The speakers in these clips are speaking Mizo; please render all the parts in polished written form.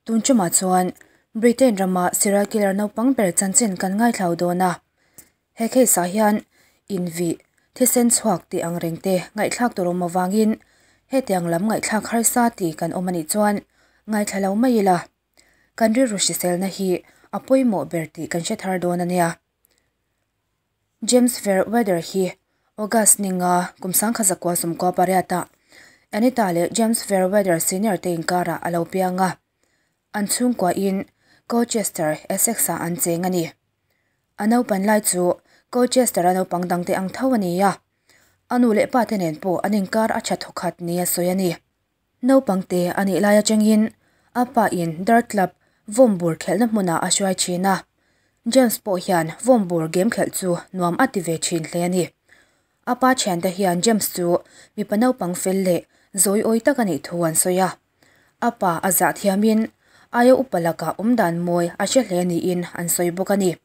Tun ṭumah chuan Britain rama serial killer naupang ber chanchin kan ngaithlau dawn a. He case ah hian invih, thisen chhuak tih ang reng te ngaihthlak tur awm avangin hetiang lam ngaihthlak harsa tih kan awm anih chuan ngaithla lo mai ila. Kan rilru hriselna hi a pawimawh ber tih kan hre thar dawn a nia. James Fairweather hi August ninga kum 1998 ah Anita leh James Fairweather Senior te inkarah a lo piang a, an chhungkuahin Colchester, Essex ah an cheng a ni. A naupan lai chu Colchester a naupang dangte ang tho a ni a, a nu leh pa te nen pawh an inkar a tha thawkhat nia sawi a ni. Naupang te a nih lai atangin a pa in Dart Club vawmbur khelhna hmunah a hruai thin a. James pawh hian vawmbur game khelh chu nuam a ti ve thin hle a ni. A pa thiante hian James chu mipa naupang fel leh zawi awi tak a nih thu an sawi a. A pa a zah thiamin aia upa lakah awmdan mawi a hre hle niin an sawi bawk a ni.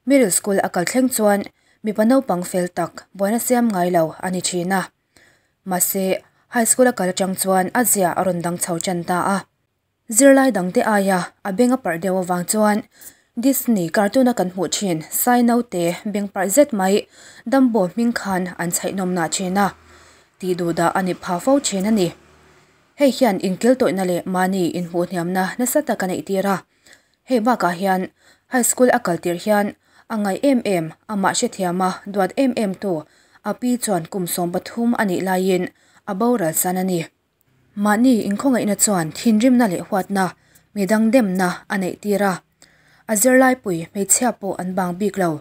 Middle school a kal thleng chuan mipa naupang fel tak buaina siam ngai lo a ni thin a. Mahse, high school a kal atang chuan a zia a rawn dang chho tan ta a. Zirlai dangte aia a beng a parh deuh avang chuan Disney cartoon a kan hmuh thin sai naute beng parh zet mai Dumbo hming khan an chhaihnawmnah thin a. Tih duhdah a ni pha fo thin a ni. Hei hian inkil tawihna leh mahni inhmuhhniamna nasa tak a neih tir a. Hei bakah hian high school a kal tir hian a ngaih em em amah hrethiam a duat em em tu a pi chuan kum 13 a nih laiin a boral san a ni. Mahni inkhawngaihna chuan thinrimna leh huatna midang demna a neih tir a. A zirlaipui hmeichhia pawh an bang bik lo.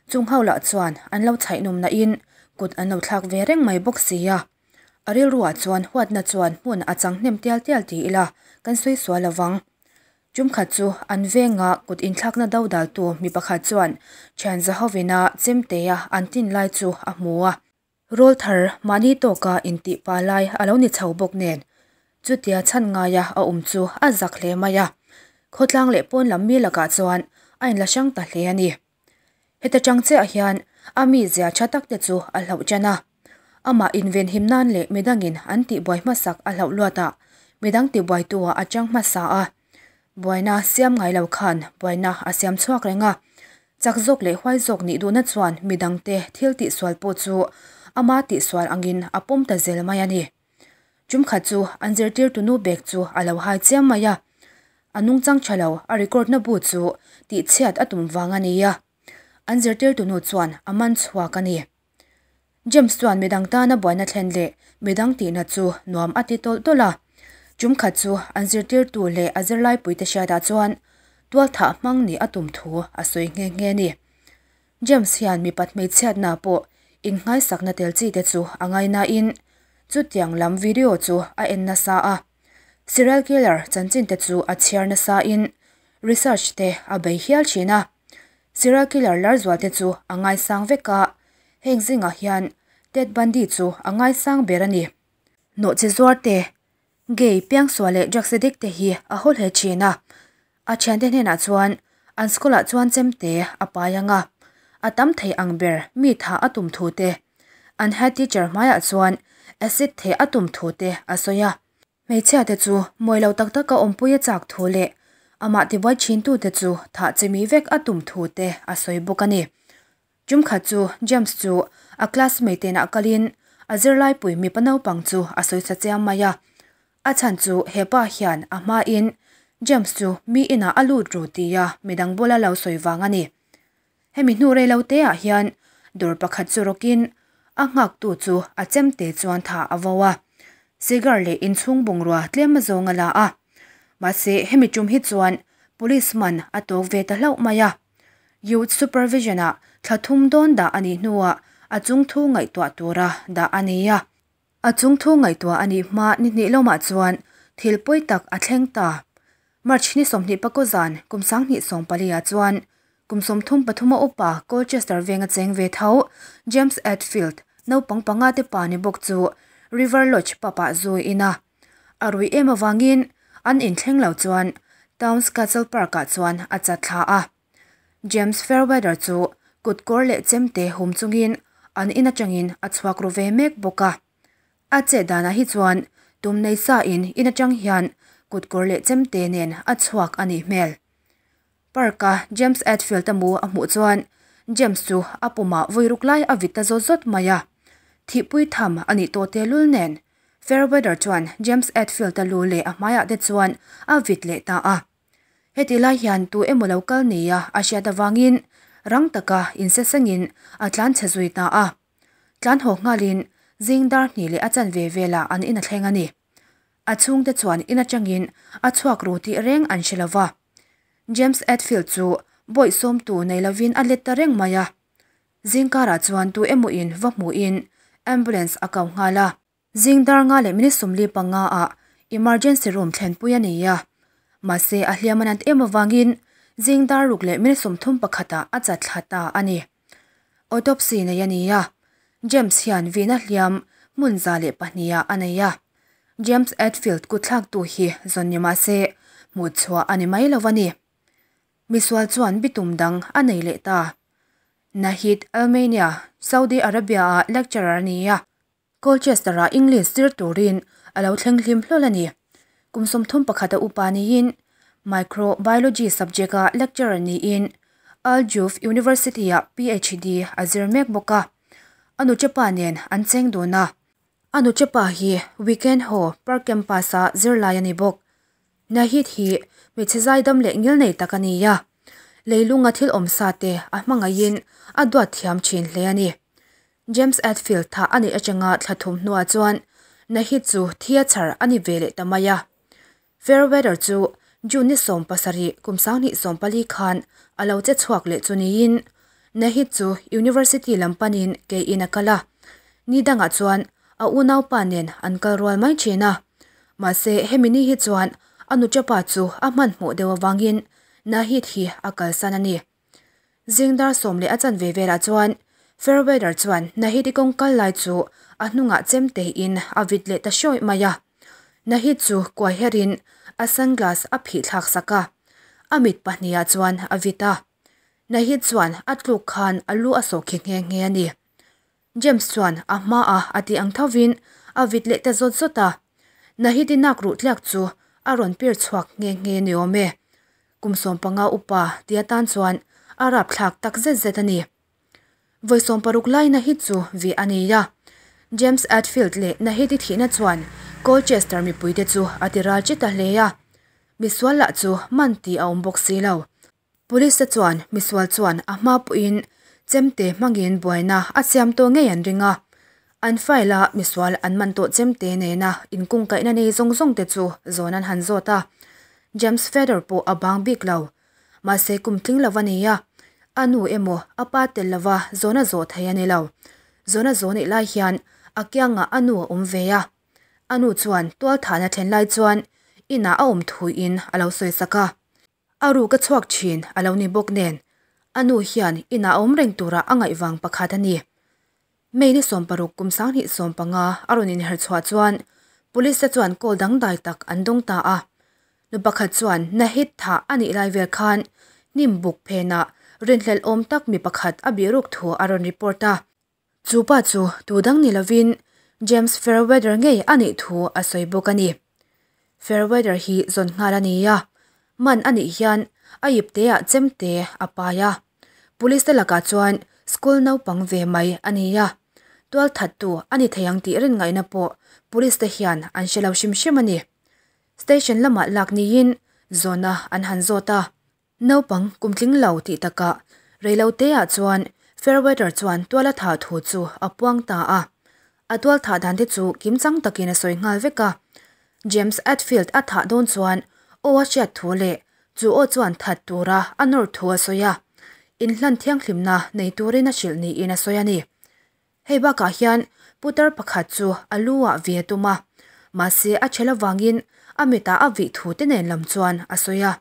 Chung ho lah chuan an lo chhaihnawmna in kut an lo thlak ve reng mai bawk si a. A rilruah chuan huatna chuan hmun a chang hnem tial tial ti ila kan sawi sual lovang. Tumkhat chu an venga kut inthlakna do daltu mi pakhat chuan thian Zahovina chemtea an tin lai chu a hmu a. Rawl thar mahni tawka intih pa lai a lo ni chho bawk nen. Chutia chhan ngaia a awm chu a zak hle mai a. Khawtlang leh pawn lam mi lakah chuan a inla hrang ta hle a ni. Heta tang chiah hian a mizia tha tak te chu a hlauh tan a. Amah invenhim nan leh midangin an tihbuai hmasak a hlauh luat a, midang tihbuaitu ah a chang hmasa a. Buaina siam ngai lo khan buaina a siam chhuak reng a. Chak zawk leh huai zawk nih duhna chuan midangte thil tihsual pawh chu ama tihsual angin a pawm ta zel mai a ni. Tumkhat chu an zirtirtu nu bag chu a lo hai chiam mai a. A nungchang tha lo a record na bu chu tihchhiat a tum vang a ni a. An zirtirtu nu chuan a man chhuak a ni. James chuan midang tana buaina thlen leh midang tihna chu nuam a ti tawlh tawlh a. Tumkhat chu an zirtirtu leh a zirlaipui te hriatah chuan tual thah hmang nih a tum thu a sawi nghe nghe a ni. James hian mipat hmeichhiatna pawh inngaisakna tel chi te chu a ngainain chutiang lam video chu a en nasa a. Serial killer chanchin te chu a chhiar nasain research te a bei hial thin a. Serial killer lar zual te chu a ngaisang vek a, heng zingah hian Ted Bundy chu a ngaisang ber a ni. Nawhchi zuar te, gay piangsual leh drugs addict te hi a haw hle thin a. A thiante hnenah chuan an school ah chuan chemte a pai ang a, a tam thei ang ber mi tha a tum thu te, an head teacher hmaiah chuan acid theh a tum thu te a sawi a. Hmeichhia te chu mawi lo tak taka awmpui a chak thu leh amah tibuai thintu te chu thah chimi vek a tum thu te a sawi bawk a ni. Tumkhat chu James chu a classmate inah kalin a zirlaipui mipa naupang chu a sawi sa chiam mai a. A chhan chu hepa hian a hmain James chu mi inah a lut ru tia midang bula lo sawi vang a ni. Hemi hnu rei lo te ah hian dawr pakhat chu rawkin a nghaktu chu a chemte chuan tha a vo a. Cigar leh inchhung bungrua tlem azawng a la a. Mahse hemi tum hi chuan police man a tawk ve ta hlauh mai a. Youth supervision ah thla thum dawn dah a nih hnuah a chungthu ngaihtuah tura dah a ni a. A chungthu ngaihtuah a nih hma ni hnih lawmah chuan thil pawi tak a thleng ta. March ni 24 zan kum 2014 ah chuan kum 33 a upa Colchester venga cheng ve tho James Atfield naupang panga te pa ni bawk chu River Lodge pub ah zu in a. A rui em awangin an inthleng lo chuan Towns Castle Park ah chuan a chat thla a. James Fairweather chu kutkawr leh chemte hum chungin an in atangin a chhuak ru ve mek bawk a. A che danah hi chuan tum nei sa in in atang hian Kutkawr leh chemte nen a chhuak a nih hmel. Park-a James Atfield-a mu a hmuh chuan James chu a pumah vawi ruk lai a vit ta zawt zawt mai a. Thihpui tham a nih tawh tehlul nen Fairweather chuan James Atfield-a lu leh a hmaiah te chuan a vit leh ta a. Heti lai hian tu emaw lo kal nia a hriat avangin rang taka insesengin a tlan chhe zui ta a. Tlan haw nghalin zing dar hnih leh a chanve velah an in a thleng a ni. A chhungte chuan in atangin a chhuak ru tih reng an hre lo va. James Atfield chu bawih sawmtu nei lovin a let ta reng mai a. Zingkarah chuan tu emaw in va hmuhin ambulance a ko nghal a. Zing dar nga leh minute 45 ah emergency room thlenpui a ni a. Mahse a hliam a nat em avangin zing dar ruk leh minute 31 ah a chat thla ta a ni. Autopsy nei a ni a, James hian vihna hliam hmun 102 ah a nei a. James Atfield kutthlaktu hi zawn ni mahse hmuh chhuah a ni mai lo a ni. Misual chuan bitum dang a nei leh ta. Nahid Almania, Saudi Arabia-ah lecturer a ni a. Colchester-ah English zir turin a lo thleng hlim hlawl a ni. Kum 31 a upa niin Microbiology subject-a lecturer niin Al Jouf University-ah PhD a zir mek bawk a. A nuchepa nen an cheng dun a. A nuchepa hi Weekend Haw Park Campus-a zirlai a ni bawk. Nahid hi hmeichhe zaidam leh ngil nei tak a ni a. Leilunga thil awm sa te a hmangaihin a duat thiam thin hle a ni. James Atfield tha a neih atanga thla thum hnuah chuan Nahid chu thi a chhar a ni ve leh ta mai a. Fairweather chu June ni 17 kum 2014 khan a lo che chhuak leh chu niin Nahid chu University lam panin ke in a kal a. Ni dangah chuan a unaupa nen an kal rual mai thin a. Mahse hemi ni hi chuan a nuchapa chu a hmanhmawh deuh avangin Nahid hi a kalsan a ni. Zing dar sawm leh a chanve velah chuan Fairweather chuan Nahid-i kawng kal lai chu a hnungah chem teiin a vit leh ta hrawih mai a. Nahid chu kuai herin a sunglass a phih thlak sak a, a mit pahnihah chuan a vit a. Nahid chuan a tluk khan a lu a sawh khi nghe nghe a ni. James chuan a hmaah a tih ang thovin a vit leh ta zawt zawt a. Nahid-i nak ruh tliak chu a rawn pir chhuak nghe nghe ni awm e. Kum 15 upa ti atan chuan a rap thlak tak zet zet a ni. Vawi 60 lai Nahid chu vi a nei a. James Atfield leh Nahid-i thihna chuan Colchester mipuite chu a ti ral chi ta hle a. Misual lah chu man tih a awm bawk si lo. Police te chuan misual chuan a hma pawhin chemte hmangin buaina a siam tawh ngei an ring a. An file a misual an man tawh chemte nena inkungkaihna nei zawng zawng te chu zawn an han zawt a. James Fedor pawh a bang bik lo. Mahse kum tling lo a ni a. A nu emaw a pa tel lova zawn a zawh thei a ni lo. Zawn a zawh neih lai hian a kiangah a nu a awm ve a. A nu chuan tual thahna thlen lai chuan inah a awm thuin a lo sawi sak a. A ruk a chhuak thin a lo ni bawk nen a nu hian inah a awm reng tura a ngaih vang pakhat a ni. May ni 60 kum 2015 a rawn inher chhuah chuan police te chuan call dang dai tak an dawng ta a. Nu pakhat chuan Nahid tha a nih lai vel khan hnim buk phenah rinhlelh awm tak mi pakhat a bihruk thu a rawn report a. Chu pa chu tu dang ni lovin James Fairweather ngei a nih thu a sawi bawk a ni. Fairweather hi zawn nghal a ni a. Man a nih hian a ip teah chemte a pai a. Police te lakah chuan school naupang ve mai a ni a. Tual thattu a ni thei ang tih rin ngaihna pawh police te hian an hre lo hrim hrim a ni. Station lamah lak niin zawna an han zawt a. Naupang kum tling lo tih takah reilo teah chuan Fairweather chuan tual a thah thu chu a puang ta a. A tual thah dan te chu kimchang takin a sawi nghal vek a. James Atfield a thah dawn chuan aw a hriat thu leh chu aw chuan that tura a nawr thu a sawi a. Inhlan thianghlimna nei turin a hrilh niin a sawi a ni. Hei bakah hian putar pakhat chu a lu ah vi a tum a. Mahse a chhel avangin a mitah a vih thu te nen lam chuan a sawi a.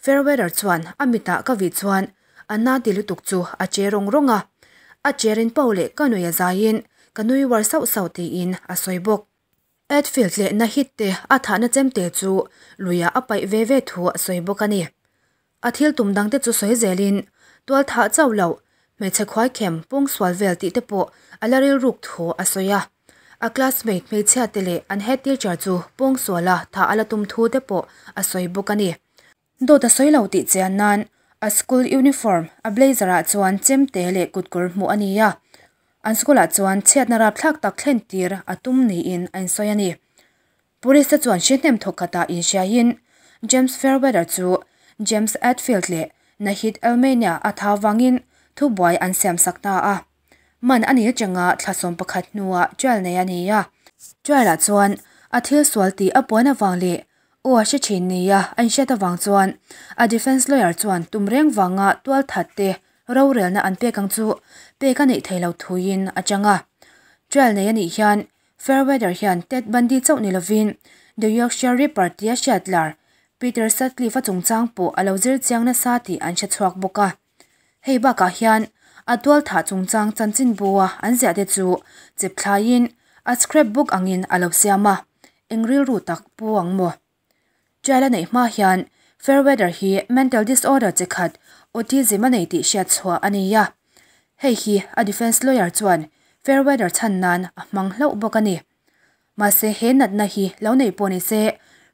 Fairweather chuan a mitah ka vih chuan a na ti lutuk chu a che rawng rawng a. A cherin pau leh ka nui a zaiin ka nui war sauh sauh tiin a sawi bawk. Atfield leh Nahid te a thahna chemte chu luiah a paih ve ve thu a sawi bawk a ni. A thil tum dang te chu sawi zelin tual thah chauh loh hmeichhe khuai khem pawng sual vel tih te pawh a la rilruk thu a sawi a. A classmate hmeichhia te leh an head teacher chu pawngsuala thah a la tum thu te pawh a sawi bawk a ni. Dawt a sawi lo tih chian nan a school uniform a blazer ah chuan chemte leh kutkawr hmuh a ni a, an school ah chuan chhiatna rapthlak tak thlen tir a tum niin a insawi a ni. Police te chuan hre hnem thawk khatah inhriaiin James Fairweather chu James Atfield leh Nahid Almania a tha vangin thubuai an siam sak ta a. Man a nih atanga thla 11 hnuah trial nei a ni a. Trial ah chuan a thil sual tih a puan avang leh aw a hre thin nia a inhriat avang chuan a defence lawyer chuan tum reng vanga tual that te rorelna an pek ang chu pek a neih thei lo thuin a chang a. Trial nei a nih hian Fairweather hian Ted Bundy chauh ni lovin The Yorkshire Ripper tia hriat lar Peter Sutcliffe a chungchang pawh a lo zir chiang nasa tih an hre chhuak bawk a. Hei bakah hian a tual thah chungchang chanchin bua an ziah te chu chep thlaiin a scrapbook angin a lo siam a, eng rilru tak pu ang maw? Trial a neih hma hian Fairweather hi mental disorder chi khat autism a nei tih hriat chhuah a ni a. Hei hi a defence lawyer chuan Fairweather chhan nan a hmang hlauh bawk a ni. Mahse he natna hi lo nei pawh ni se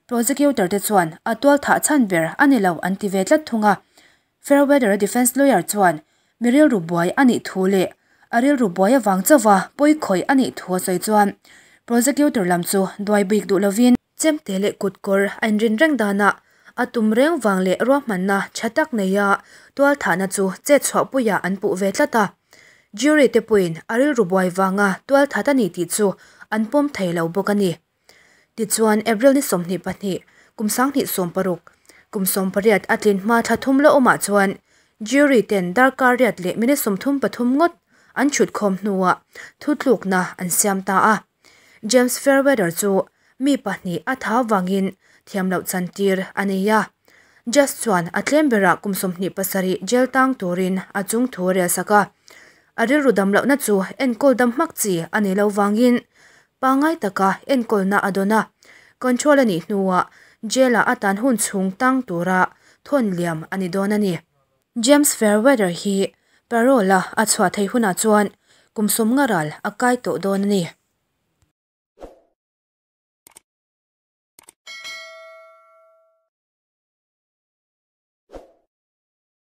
prosecutor te chuan a tual thah chhan ber a ni lo an ti ve tlat thung a. Fairweather a defence lawyer chuan mi rilru buai a nih thu leh a rilru buai avang chauha pawi khawih a nih thu a sawi chuan prosecutor lam chu duai bik duh lovin chemte leh kutkawr a inrin reng danah a tum reng vang leh ruahmanna tha tak neia tual thahna chu chet chhuahpuiah an puh ve tlat a. Jury te pawhin a rilru buai vanga tual that a ni tih chu an pawm thei lo bawk a ni. Tichuan April ni 22 kum 2016 kum 18 a tlin hma thla thum la awmah chuan jury ten darkar riat leh minute 33 ngawt an chhut khawm hnuah thutlukna an siam ta a. James Fairweather chu mi pahnih a tha wangin thiam loh chantir a nei a. Judge chuan a tlem berah kum 27 jail tang turin a chung thu rel sak a. A rilru dam lohna chu enkawl dam hmak chi a ni lo wangin pangai taka enkawlna a dawn a. Control a nih hnuah jail ah atan hun chhung tang tura thawn liam a ni dawn a ni. James Fairweather hi parole a a chhuah thei hunah chuan kum 50 ral a kai tawh dawn a ni.